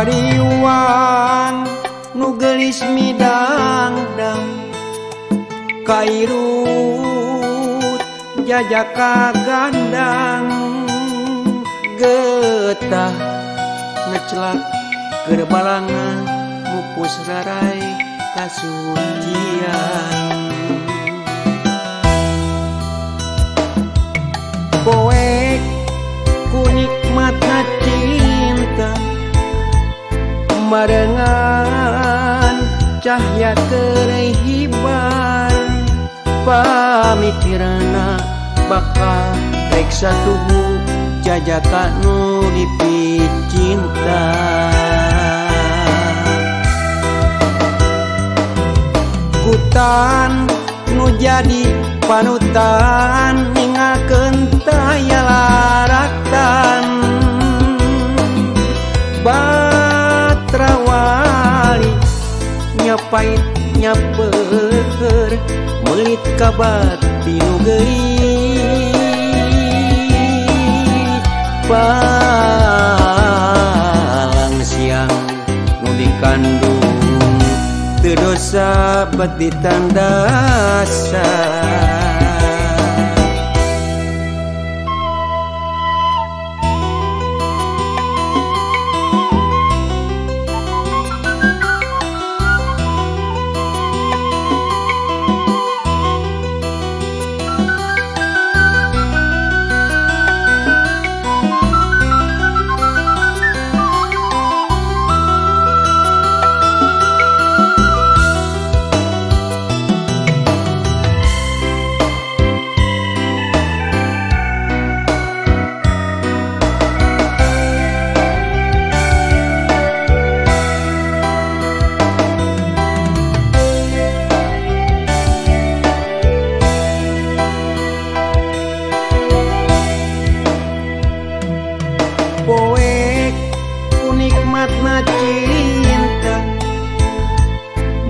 Hariwang nu geulis midangdang kairut jajaka gandang getah ngecelak keur balangan mupus rarai kasucian. Poek ku nikmatna cinta barengan cahya kerei hibar pamikiranna bakal rek satuhu jajaka nu dipicinta. Kutan nu jadi panutan ninggalkeun taya laraktan batra wali nyapait nyapeur meulit ka bati nu geulis palang siang nu dikandung teu dosa bet ditandasan. Poek ku nikmatna cinta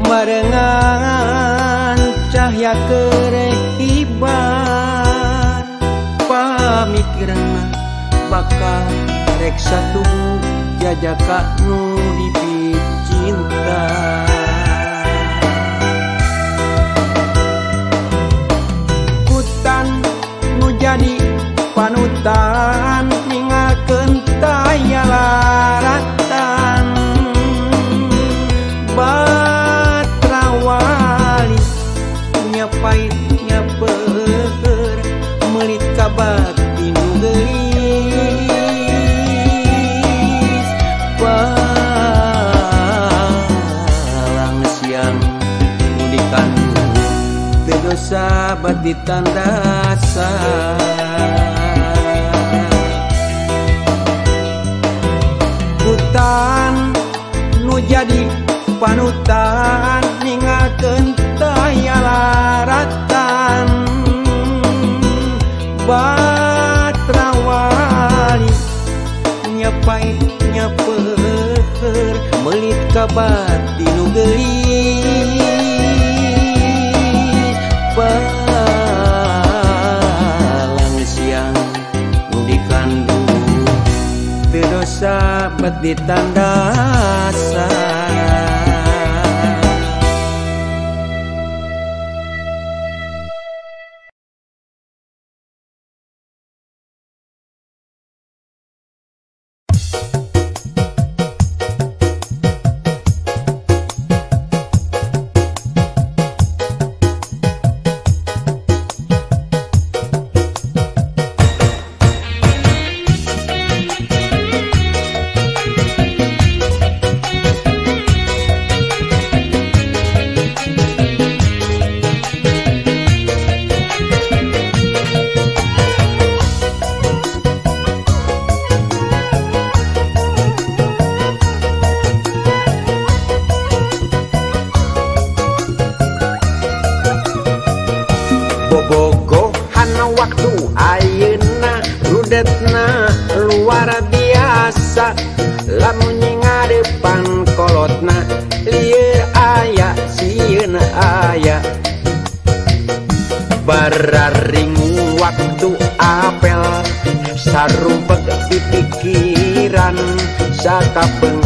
barengan cahya kereh hibar pamikiranna bakal rek satuhu jajaka nu dipicinta. Kutan nu jadi panutan ninggalkeun taya laratan batra wali nyapait nyapeur meulit ka bati nu geulis palang siang nu dikandung teu dosa bat ditandasan. Kutan nu jadi panutan ninggalkeun taya laratan batra wali nyapait nyapeur meulit ka bati nu geulis palang siang nu dikandung teu dosa bet ditandasan. Bobogohan waktu ayeuna rudetna luar biasa lamun ngadepan kolotna lieur aya sieun aya bararingu waktu apel sarumpeg di pikiran sakapeung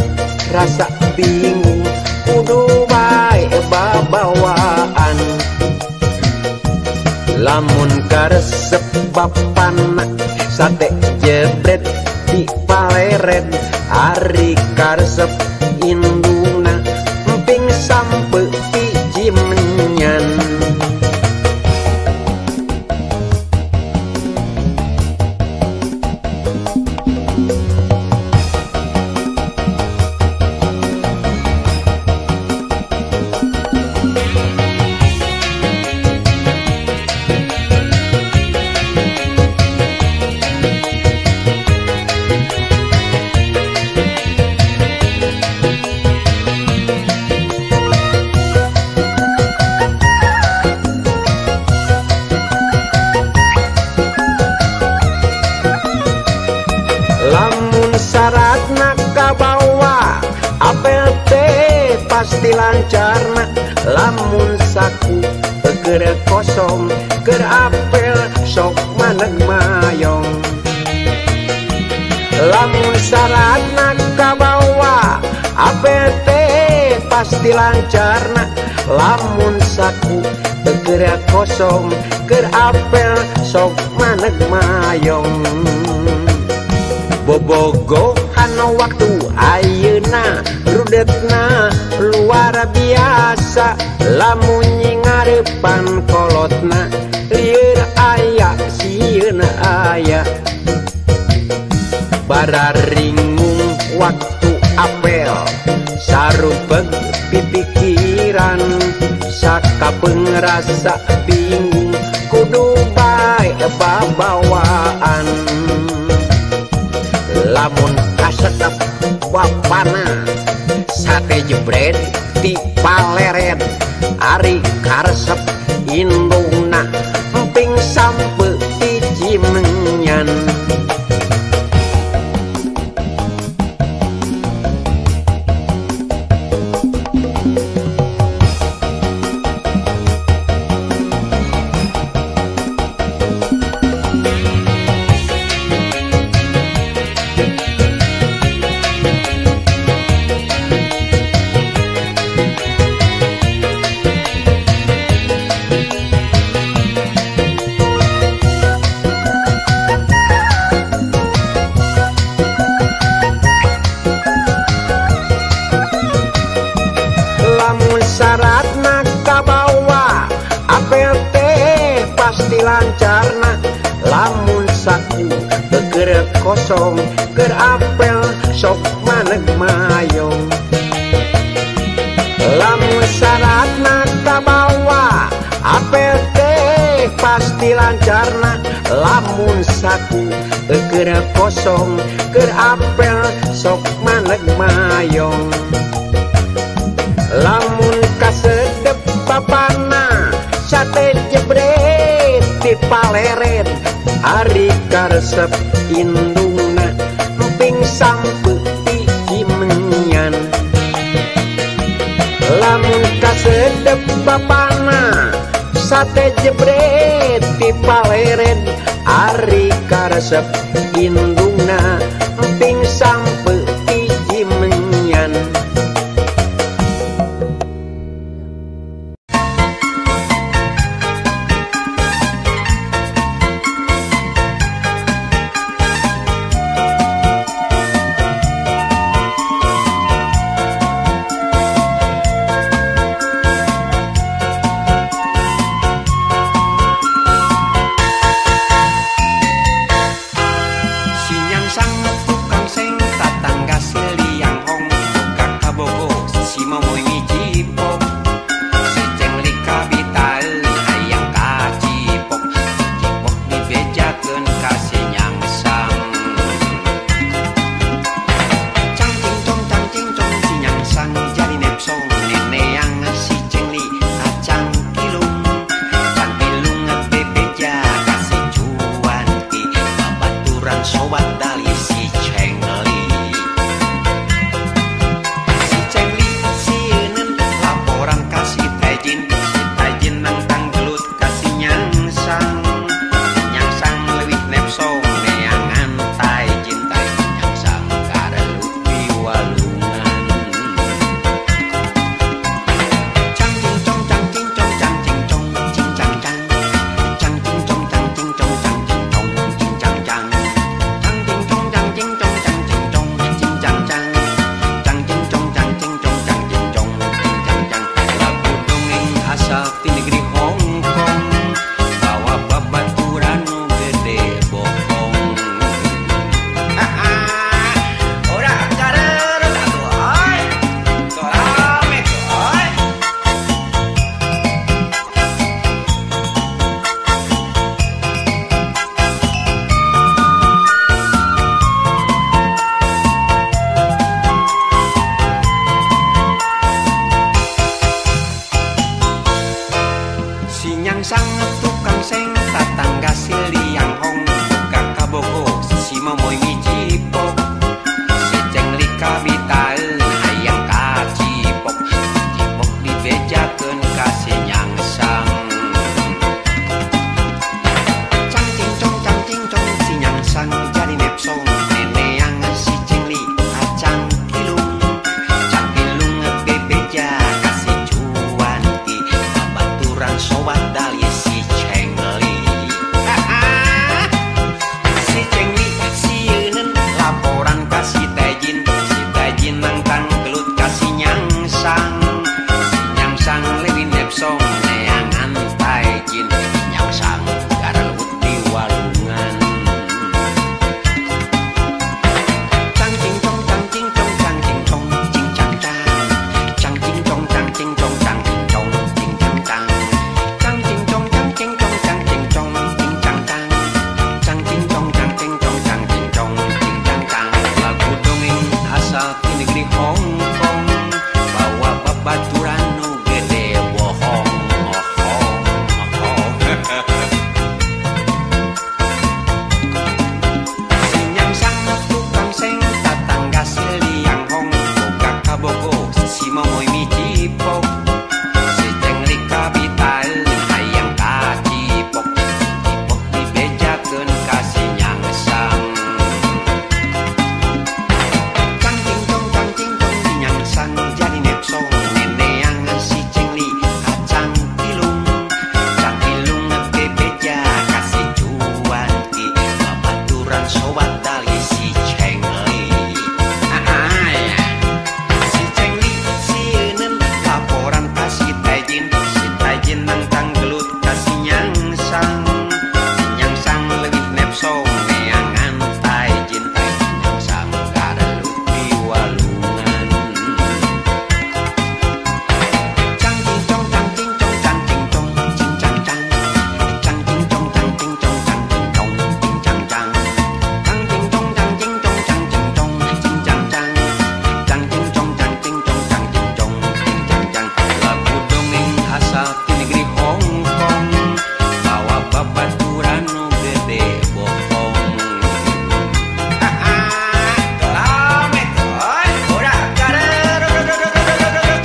rasa bingung kudu bae babawaan. Lamun karesep bapana sate jebret di paleren, ari karesep indungna emping sampe ti menyan. Lamun syaratna kabawa apel teh pasti lancarna, lamun saku keur kosong keur apel sok maneg mayong. Lamun syaratna kabawa apel teh pasti lancarna, lamun saku keur kosong keur apel sok maneg mayong. Bobogohan waktu ayeuna rudetna luar biasa, lamun ngarepan kolotna lieur aya sieun aya. Bararingung waktu apel sarupeg pipikiran, sakapeung rasa bingung kudu bae babawaan. Lamun kasetep bapana sate jebret ti paleren, ari karesep indungna emping sampe ti cimenyan. Lamun syaratna kabawa apel teh pasti lancarna, lamun saku keur kosong keur apel sok maneg mayong. Lamun syaratna kabawa apel teh pasti lancarna, lamun saku keur kosong keur apel sok maneg mayong. Lamun kasedep bapana sate jebret ti paleren, ari karesep indungna emping sampe ti cimenyan. Lamun kasedep bapana sate jebret ti paleren, ari karesep indungna emping sampe ti cimenyan. Neangan tai cintai nyangsang karelut piwalungan. Momoy micipok. Si Cengli kabitaeun hayang kacipok, cipok dibejakeun ka si Nyangsang. Cang cing cong cang cing cong si Nyangsang jadi nepsong, neneang si Cengli kacang kilung. Cang kilung bebeja ka si Cuanki, babaturan sobat dali si Cengli. Si Cengli sieuneun laporan ka si Taejin nangtang gelut ka si Nyangsang. Si Nyangsang leuwih nepsong neangan Taejin, Nyangsang garalut di walungan. Cang cing cong cang cing cong cang cing cong cing cang cang. Cang cing cong cang cing cong cang cing cong cing cang cang. Cang cing cong cang cing cong cang cing cong cing cang cang. Cang cing cong cang cing cong cang cing cong cing cang cang. Lagu dongeng asal ti negeri Hong Kong, bawa babaturan nu gede bohong. Hong hong. Si Nyangsang tukang seng tatangga si Liang Hong, boga kabogo si Momoy micipok. Si Cengli kabitaeun hayang kacipok, cipok dibejakeun ka si Nyangsang. Cang cing cong cang cing cong si Nyangsang jadi nepsong, neneang si Cengli kacang kilung. Cang kilung bebeja ka si Cuanki, babaturan sobat dali si Cengli. Si Cengli sieuneun laporan ka si Taejin nangtang gelut ka si Nyangsang. Si Nyangsang leuwih nepsong neangan Taejin, Nyangsang garalut di walungan. Cang cing cong cang cing cong cang cing cong cing cang cang. Cang cing cong cang cing cong cang cing cong cing cang cang. Cang cing cong cang cing cong cang cing cong cing cang cang. Cang cing cong cang cing cong cang cing cong cing cang cang. Lagu dongeng asal ti negeri Hong Kong, bawa babaturan nu gede bohong.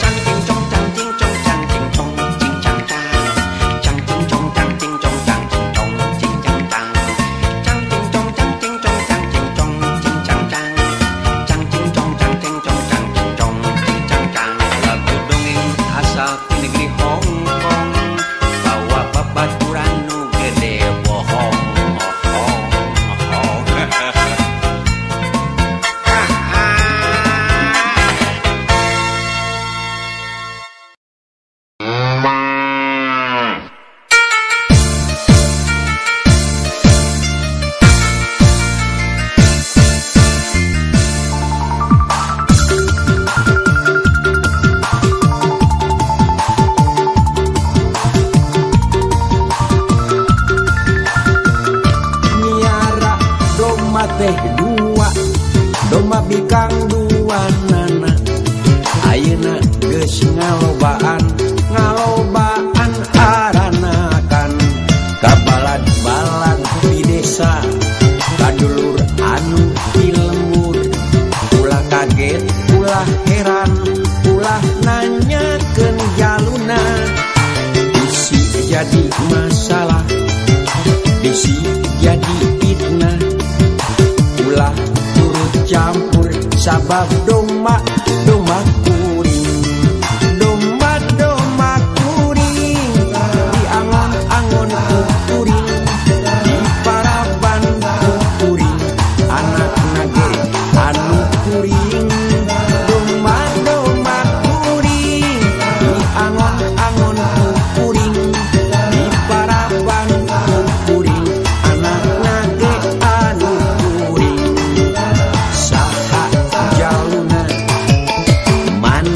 Cang cing cong cang cing cong cang cing cong cing cang cang. Cang cing cong cang cing cong cang cing cong cing cang cang. Cang cing cong cang cing cong cang cing cong cing cang cang. Cang cing cong cang cing cong cang cing cong cing cang cang. Lagu dongeng asal ti negeri Hong Kong, bawa babaturan nu gede bohong. Hong hong. Miara domba teh dua, domba bikang dua nana. Ayeuna geus ngalobaan, ngalobaan aranakan. Kabalad-balad di desa, kadulur anu di lembur. Ulah kaget, ulah heran, ulah nanyakeun jaluna. Bisi jadi masalah, bisi jadi fitnah. Ulah turut campur sabab domba domba kuring, domba domba kuring diangon-angon ku kuring, diparaban ku kuring, anakna ge anu kuring. Domba domba kuring diangon-angon ku kuring, diparaban ku kuring, anakna ge anu kuring. Saha jaluna, mana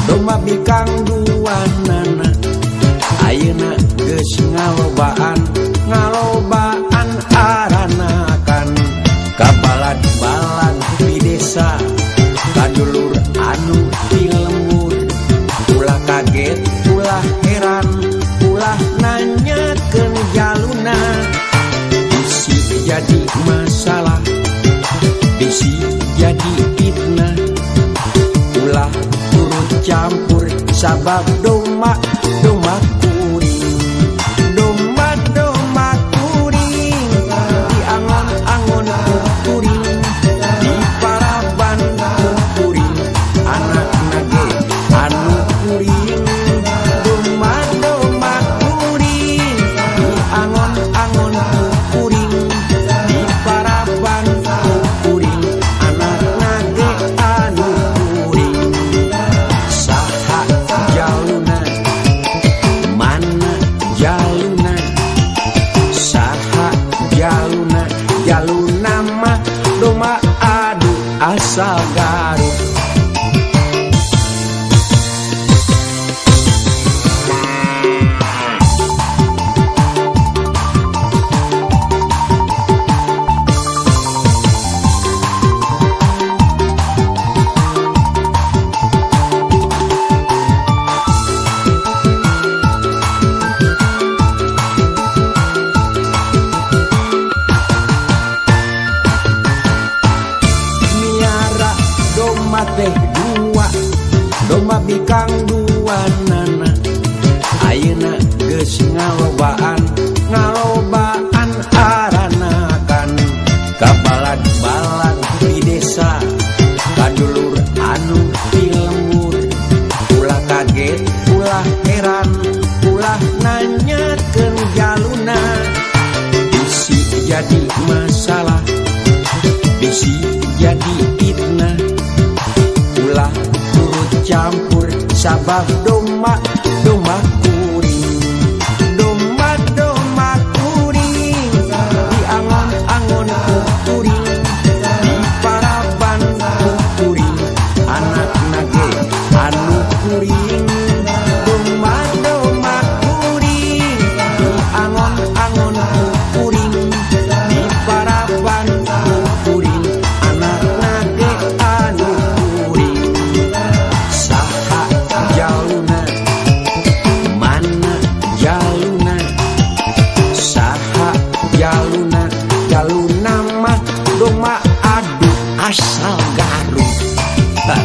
Domba bikang dua nana ayeuna geus ngalobaan ngalobaan aranakan kabalad-balad di desa kadulur anu di lembur ulah kaget ulah heran ulah nanyakeun jaluna bisi jadi masalah bisi jadi fitnah ulah turut campur sabab domba domba kuring domba domba kuring di angon-angon kuring di paraban kuring anak nage anu kuring domba domba kuring di angon-angon kuring di paraban kuring anak nage anu kuring saha jaluna mana jaluna saha jaluna jaluna mah domba adu asal Garut. Miara domba teh dua domba bikang dua nana ayeuna geus ngalobaan ngalobaan aranakan kabalad-balad di desa kadulur anu di lembur ulah kaget ulah heran ulah nanyakeun jaluna bisi jadi masalah bisi jadi fitnah ulah turut campur sabab domba domba kuring domba domba kuring di angon-angon kuring di paraban kuring anak nage anu kuring domba domba kuring di angon-angon kuring di paraban kuring anak nage anu kuring saha jaluna mana jaluna saha jaluna jaluna mah domba adu asal Garut. Ha!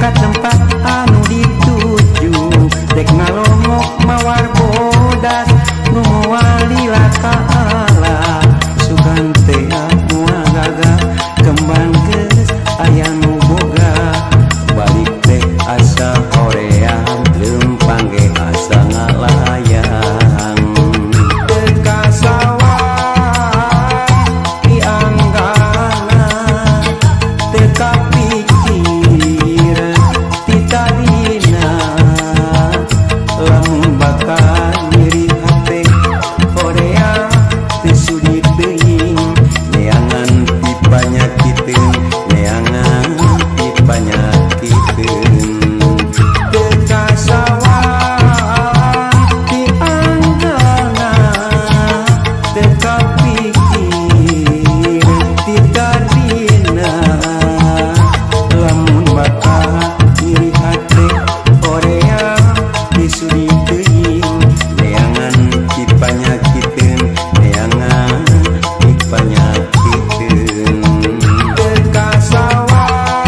ka tempat anu dituju dek ngalongok mawar bodas nu moal lila ta'ala sugan teh moal gagah kembang geus aya nu boga balik teh asa hoream leumpang ge asa ngalayang teu kasawang dianggana teu kapikir ti tadina lamun bakal nyeri hate hoream teu sudi teuing neangan ti panyakiteun neangan ti panyakiteun teu kasawang dianggana teu kapikir ti tadina lamun bakal nyeri hate hoream teu sudi teuing neangan ti panyakiteun neangan ti panyakiteun teu kasawang.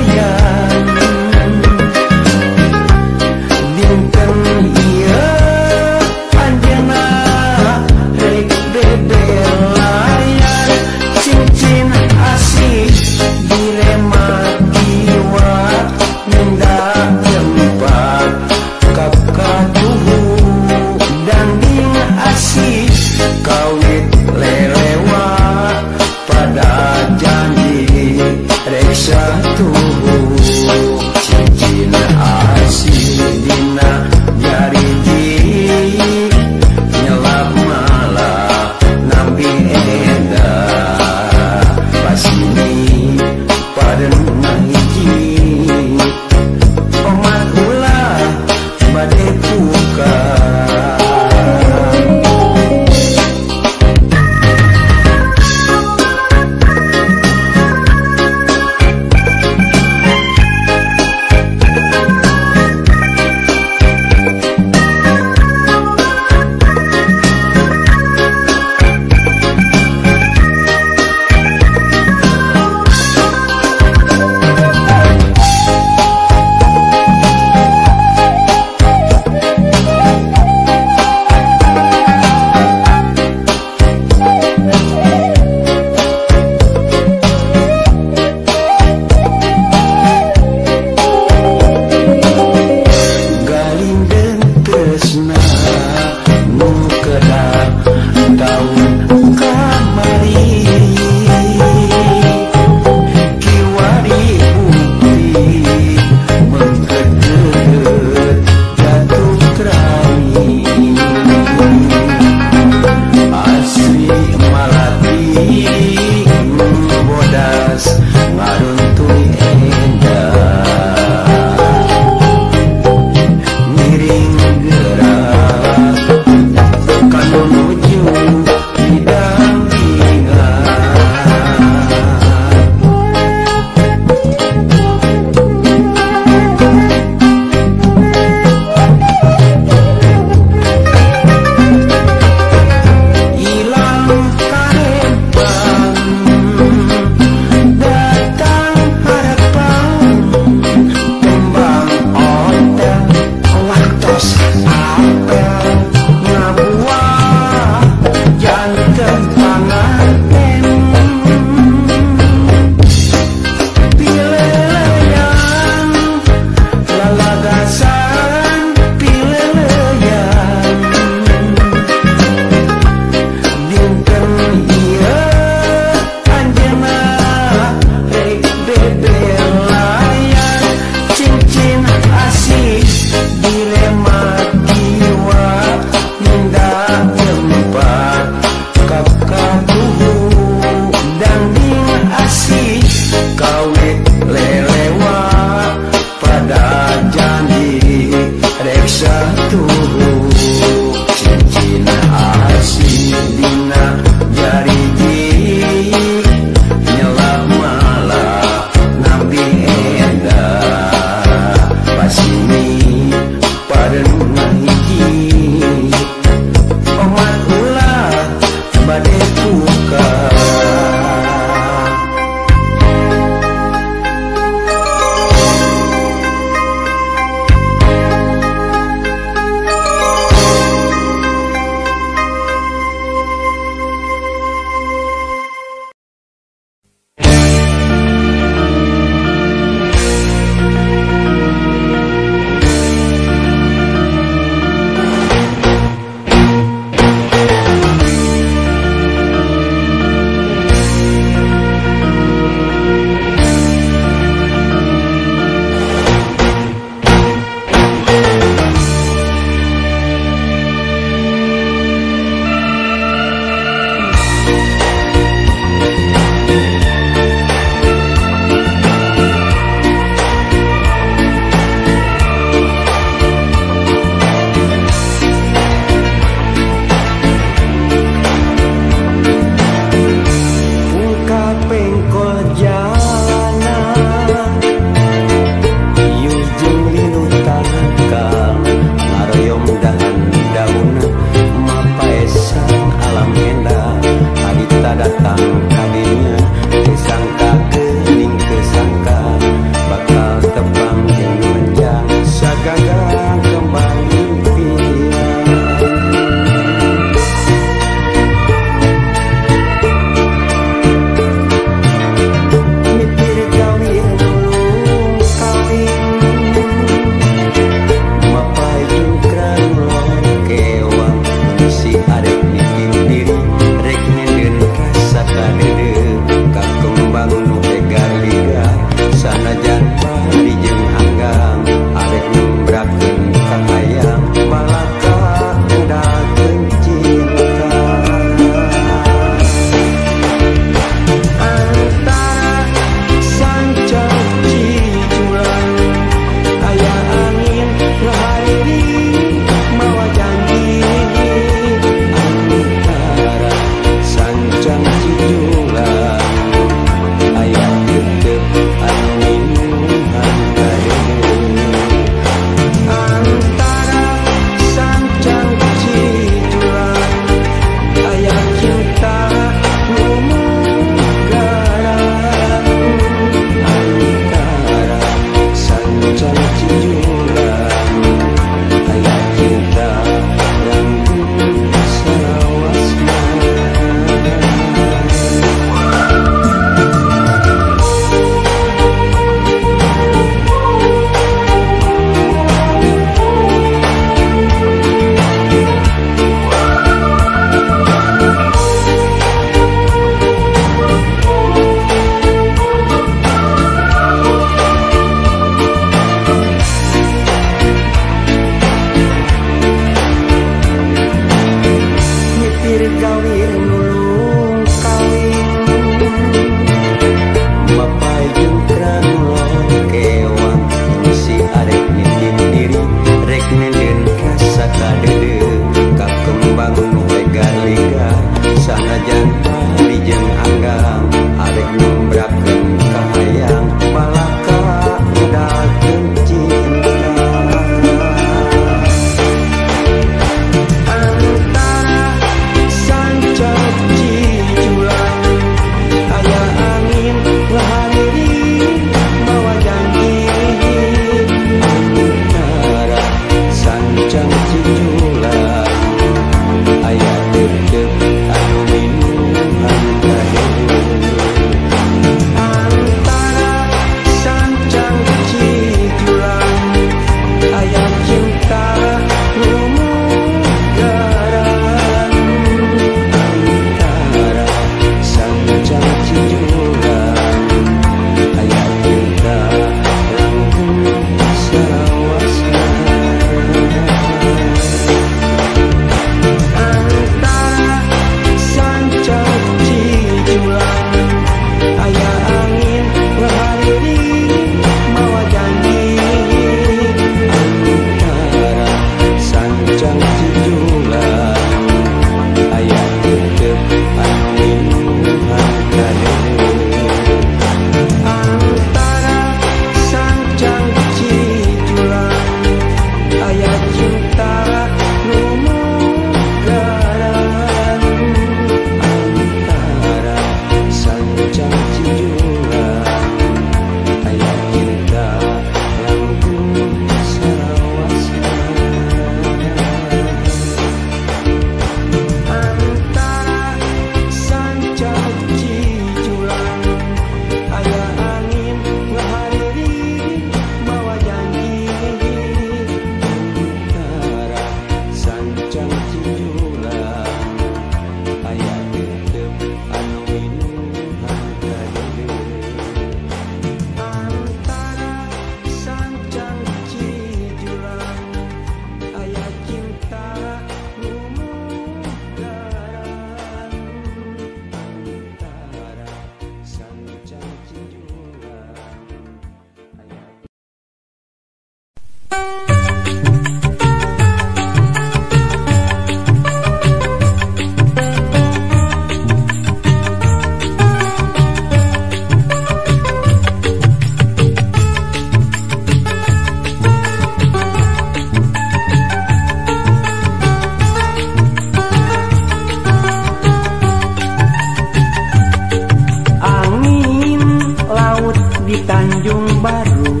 di Tanjung Baru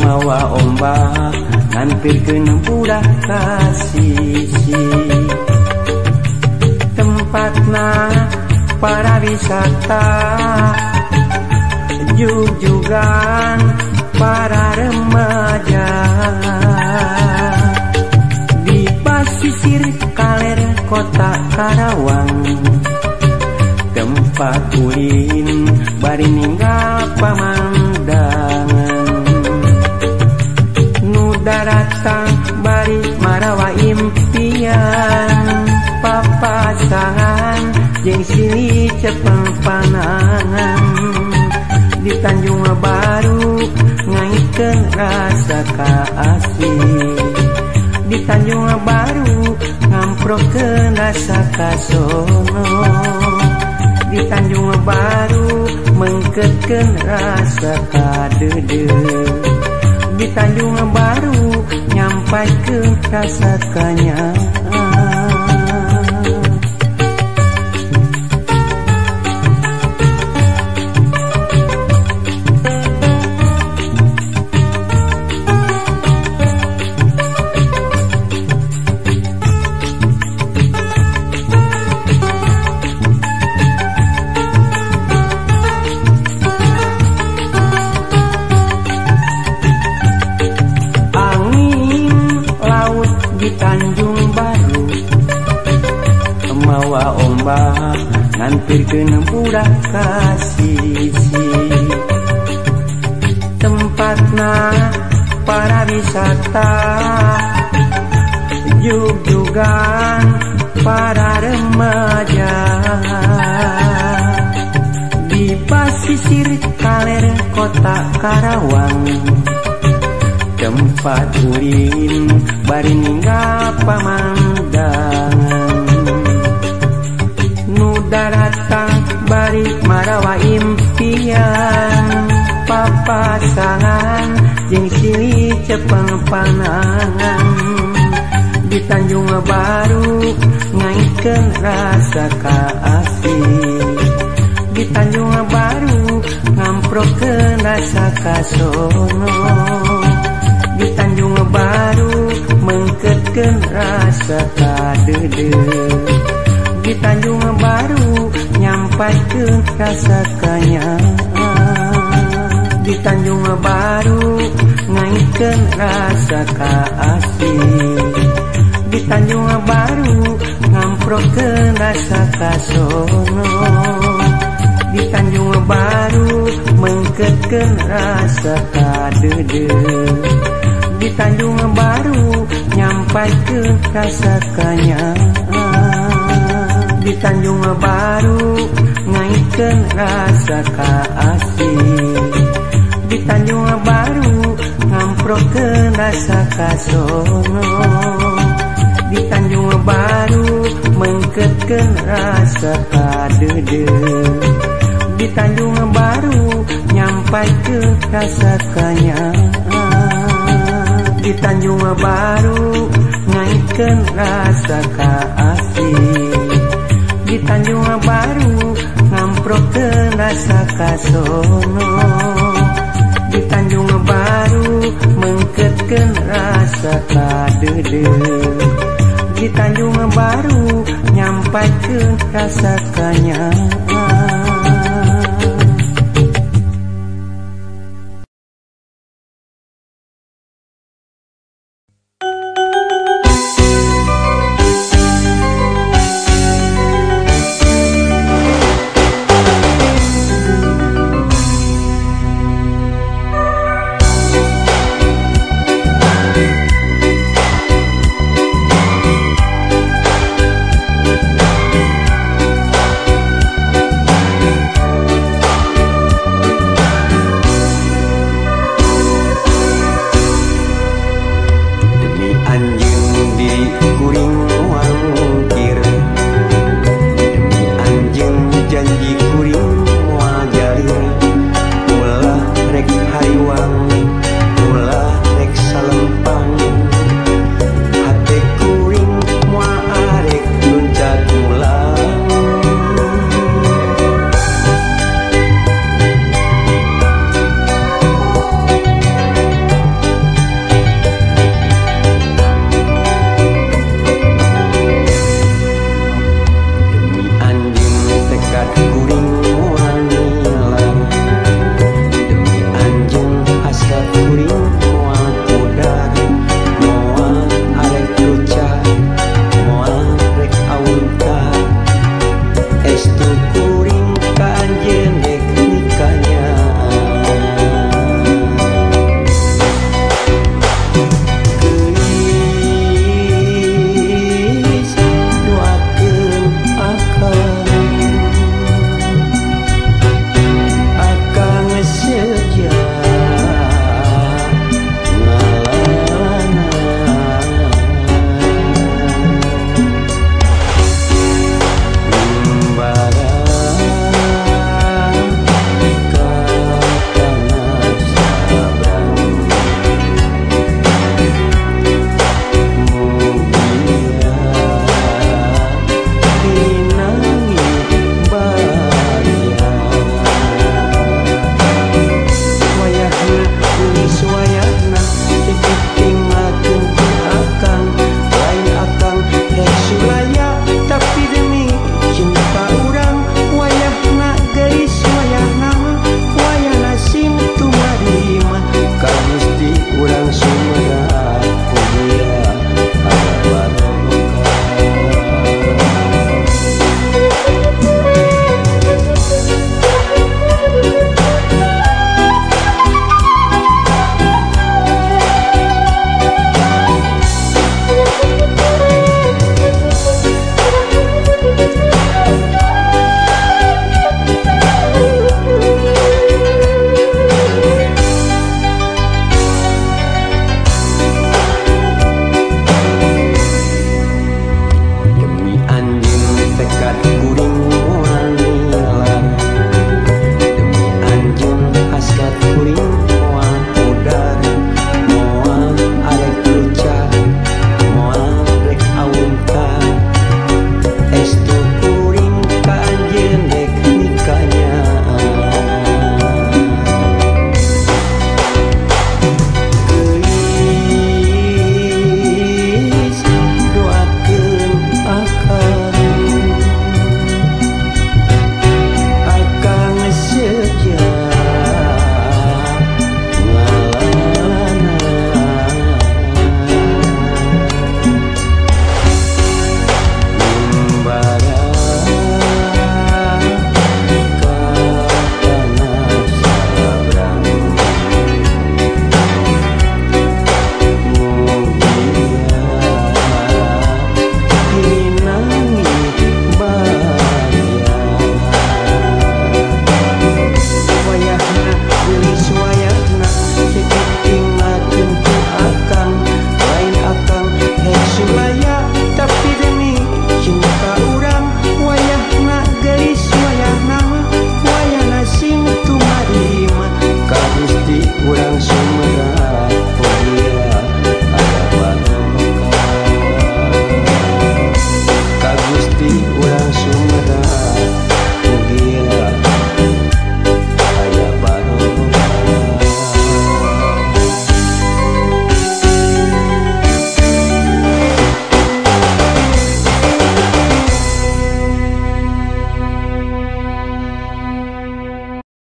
mawa ombak ngampirkeun budak ka sisi. Tempatna para wisata jugjugan para remaja. Di pasisir kaler kota Karawang tempat ulin bari ninggal pamandangan. Nu daratang bari marawa impian papasangan jeung silih cepeng panangan. Di Tanjung Baru ngaikeun rasa kaasih. Di Tanjung Baru ngamprokeun rasa kasono. Di Tanjung Baru mengketkeun rasa kadeudeuh. Di Tanjung Baru nyampaikeun rasa kanyaah. Di Tanjung Baru mawa ombak ngampirkeun budak ka sisi. Tempatna para wisata jugjugan para remaja. Di pasisir kaler kota Karawang tempat ulin bari ninggal pamandangan. Nu daratang bari marawa impian papasangan jeung silih cepeng panangan. Di Tanjung Baru ngaikeun rasa kaasih. Di Tanjung Baru ngamprokeun rasa kasono. Di Tanjung Baru mengketkeun rasa kadeudeuh. Di Tanjung Baru nyampaikeun rasa kanyaah. Di Tanjung Baru ngaikeun rasa kaasih. Di Tanjung Baru ngamprokeun rasa kasono. Di Tanjung Baru mengketkeun rasa kadeudeuh. Di Tanjung Baru nyampaikeun rasa kanyaah. Di Tanjung Baru ngaikeun rasa kaasih. Di Tanjung Baru ngamprokeun rasa kasono. Di Tanjung Baru mengketkeun rasa kadeudeuh. Di Tanjung Baru nyampaikeun rasa kanyaah. Di Tanjung Baru ngaikeun rasa kaasih. Di Tanjung Baru ngamprokeun rasa kasono. Di Tanjung Baru mengketkeun rasa kadeudeuh. Di Tanjung Baru nyampaikeun rasa kanyaah.